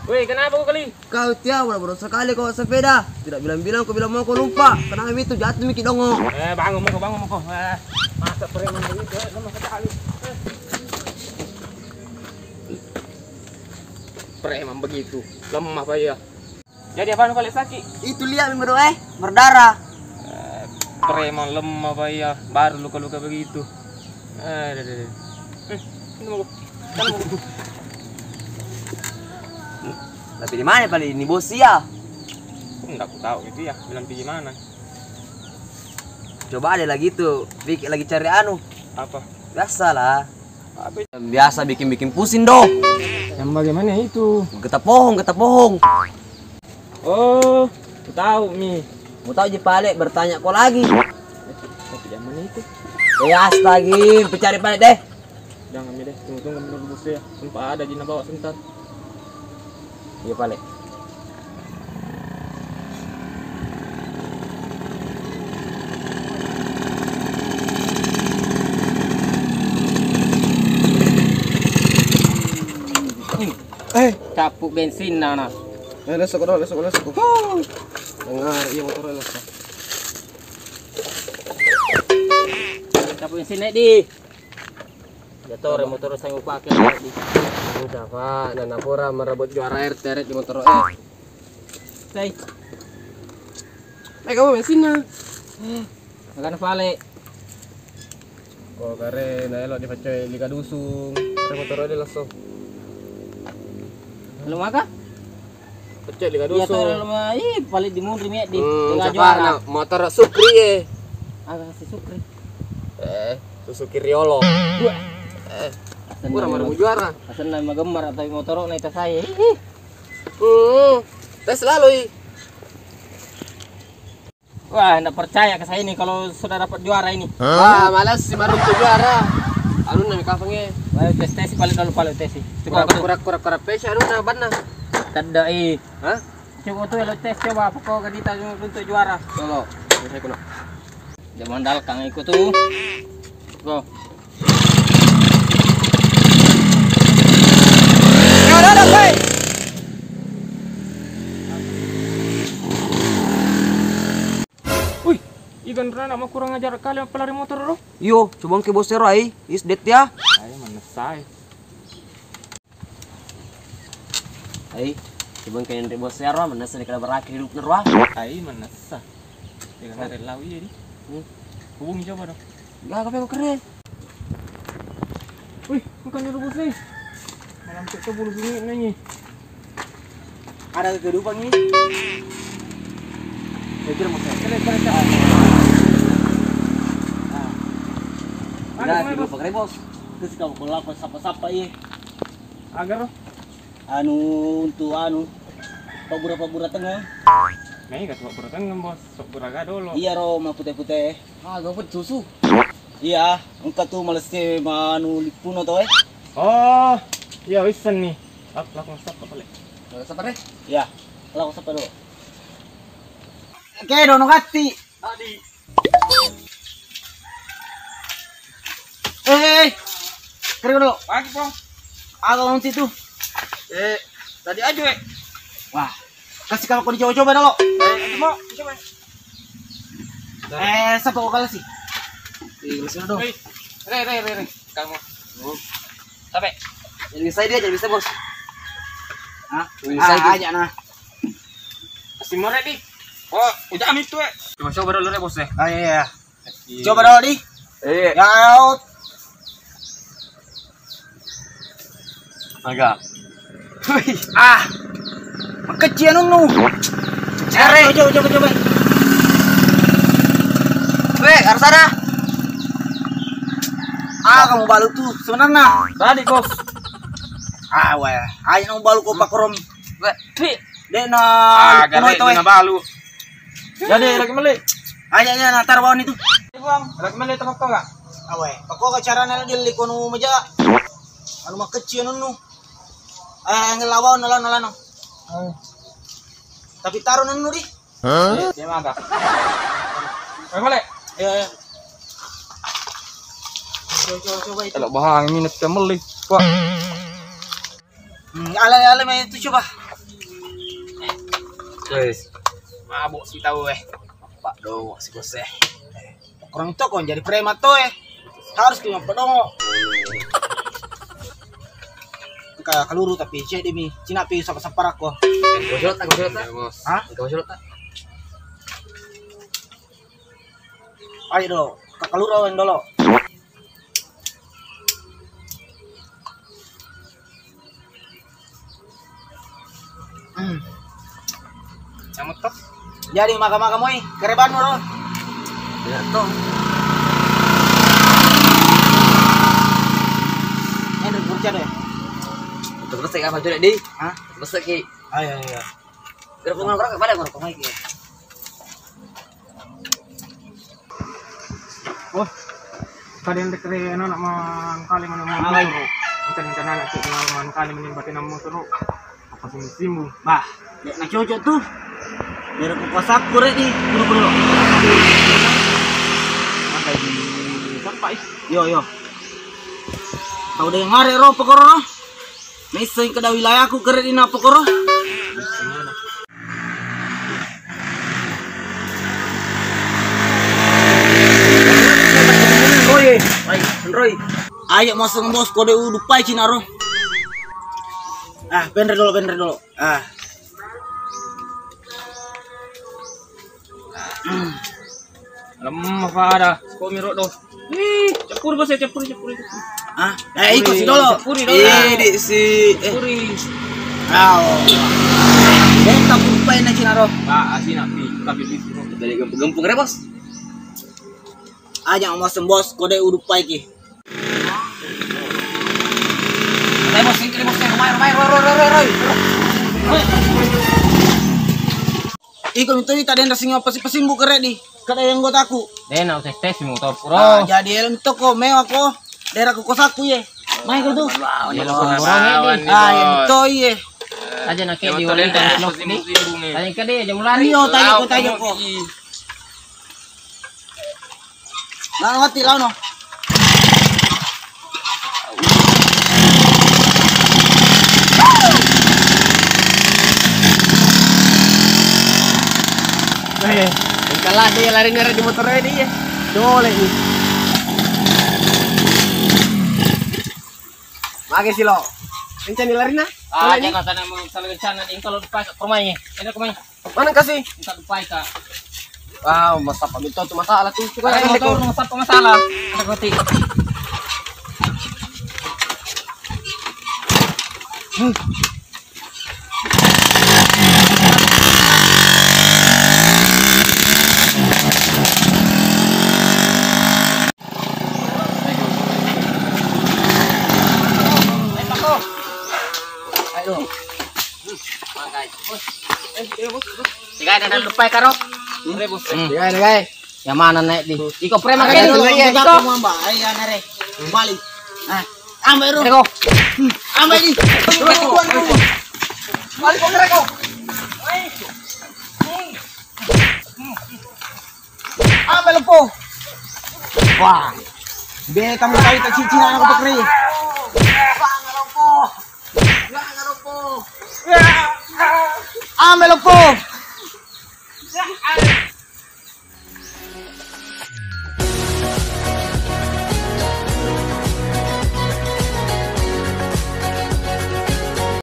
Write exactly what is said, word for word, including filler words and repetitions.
Woi, kenapa kau kali? Kau tiap boros sekali kau sepeda. Tidak bilang-bilang kau bilang mau kau lupa. Kenapa itu jatuh miki dongo? Eh, bangun moko, bangun moko. Eh, masa preman begitu, eh, lemah sekali. Eh. Preman begitu, lemah apa ya? Jadi apa anu kali sakit? Itu lihat memang doa, eh, berdarah. Eh, preman lemah apa ya? Baru luka-luka begitu. Eh, deh, deh, deh. Eh, ini mau. Kan mau. Tapi di mana paling ini bos ya? Enggak aku tahu itu ya, bilang pergi mana. Coba ada lagi tuh, Vicky lagi cari anu. Apa? Biasalah. Apa itu? Biasa bikin-bikin pusing doh. Yang bagaimana itu? Geta pohong, geta pohong. Oh, ku tahu mi. Mau tahu je pale bertanya kau lagi. Tapi yang mana itu? Eh, astagi, ku cari pale deh. Jangan mi deh, tunggu-tunggu menunggu bosku ya. Sempat ada jin bawa sebentar. Iya pale. Eh, cappu bensinna na. Eh, lesso ko, lesso ko, lesso ko. Dengar, iya motor lesso. Cappu bensinna di. Ya tore motor saya upake tadi. Udah, Pak, nana pura merebut juara R T di motor eh. Sai. Eh, kamu bensinna. Makan pale. Ko kare na elo dipaccoi Liga Dusung. Kare motor e lasso. Lu maka? Pecek Liga Dusung. Iya, tore lu mah, ih, paling dimunri mi di. Hmm, Liga siapa juara. Na motor Supri e. Aga si Supri? Eh, Suzuki Riolo. Wah. Eh, kurang baru juara. Asenna magemmar atau motor na ita saya. Ih. Hmm, tes lalu i. Wah, ndak percaya ke saya ini kalau sudah dapat juara ini. Wah, malas si maruntu juara. Anu nami kafange. Ayo tes tes balik dulu balik tes. Coba kura kura kura pesa anu na banna. Tadda i. Hah? Coba tu lo tes coba apa kau gadita runtu juara. Solo. Saya kuna. Dia mengandalkan ikut tu. Go. Wih, igan rana mau kurang ajar kali apa lari motor lo? Iyo, coba ke bos ero ai, is det ya. Ai manessa. Ai, coba ke nri bos ero, manessa ni kena berakhir hidup nerwa. Ai manessa. Jangan ada lau iya di. Hmm. Hubungi coba dong. Gak, apa keren? Wih, bukan nyuruh bos nih. Malam itu bulu sunyi nanya. Ada kehidupan ini. Saya kira mau saya. Keren, keren, keren. Nah, kehidupan keren bos. Terus kalau kalau apa sapa-sapa iya. Agar anu untuk anu pabura-pabura tengah. Nah, iya tuh pura tengah bos. Sok pura gak dulu. Iya ro, mau putih-putih. Ah, gak susu. Iya, engka tu malesse manu lippuno to eh. Oh, iya wisseng ni. Lak lak masak apa lek? Sabar eh. Iya, lak masak dulu. Oke, dono gatti. Tadi. Eh, keren dulu. Pagi pong. Aku ngunci tu. Eh, tadi aja eh. Wah, kasih kamu kau dicoba-coba dulu. Eh, mau coba. Eh, sapa kau kalah sih? Ih, masih dong. Hei, re, re, re, re. Kamu. Sampai. Jadi bisa dia, jadi bisa bos. Hah? Jadi bisa ah, itu. Aja nah. Masih murah di. Oh, udah amit tuh eh. Coba coba dulu deh bos eh. Ah iya. Iya. Coba dulu, di. Eh. Ya, out. Aga. Wih, ah. Makecci anunnu. Cari. Coba, coba, coba. Weh, harus ada. Ah, kamu balu tuh sebenarnya. Tadi, Bos. Ah, weh. Ayo nang balu kau pakorom. Weh, pi. Dek na. Ah, gare itu, weh. Balu. Jadi lagi meli. Ayo, ayo, natar bawang itu. Buang, lagi meli tempat kau gak? Awe, pako gak caranya lagi likono meja. Anu makecci anunnu. Eh, ngelawan nala nala no. Tapi taruh nenu di. Hah? Dia maga. Eh, balik. Iya, iya. Coba, coba, coba itu. Kalau bahang minus ke meli. Wah. Hmm, ale, ale, main itu coba. Wes, mabuk si tau eh. Apa dong si bos eh. Kurang toko jadi preman to eh. Harus ki apa dong. Ka kaluru tapi cek demi cina pi sapa sapa rako. Gosok tak, gosok tak. Hah? Gosok tak. Ayo dong, kakaluru yang dolo. Hmm. Sama toh. Jadi maka-maka moi kereban ro. Tidak toh. Ini kurca deh. Untuk resek apa tuh, Di? Hah? Resek ki. Ayo, ayo. Gerpung ngerokok pada ngerokok lagi. Oh, kadang dekre anu nak mangkali mana mau turu. Entah rencana nak cek mangkali mana batin mau turu. Apa sih simbu? Bah, dia nggak cocok tuh. Biar aku kuasa aku rek di buru-buru. Maka di siapa ih? Yo yo. Tahu deh ngare ro pokoro ro. Naisseng kada wilayahku kere di napokoro. Oi, oi, Roy. Ayo maseng bos kode udupai cinaro. Ah, penre dulu, penre dulu. Ah. Lemah pada. Komi ro do. Ih, cappuri bos ya, cappuri, cappuri, cappuri. Ah, eh, iko si dolo. Cappuri dolo. Eh, di si, eh. Cappuri. Au. Eh, tak upai na cinaro. Ah, asina pi, tapi pi. Dari gempung-gempung re bos. Aja mau maseng bos, kode udupai ki. Iko mitoi tadi nda singa pasi-, pasimbu kere di kada yang gotaku. Dena usah tes mu to pura. Ah, jadi elem toko mewah ko. Daerah ku kosaku ye. Mai ko tu. Ah, yang mitoi ye. Aja nak di wali kan vlog ni. Tanya ke dia, jangan lari. Iyo, tanya ko, tanya ko. Lano mati, lano. Eh, engka lagi ya lari nere di motor ini ya. Dole ni. Mage silo. Kencang ni lari na. Ah, jangan sana mau salah kencang nanti kalau pas ke rumah ini. Ini ke rumah. Mana kasih? Minta dupai, Kak. Ah, masa apa minta tu masalah tu. Coba ada motor, masa apa masalah? Ada roti. Ayo. Tiga ada dan lupa karo. Hmm. Tiga ada, guys. Yang mana naik di? Iko preman kan? Ayo, dulu, iya, iko. Mamba, ayo, nare. Balik. Ah, ambil, Ro. Iko. Ambil di. Balik, Ro. Ambil, Ro. Wah. Be, kamu tahu tak cici anak aku keri. Ambil, Ro.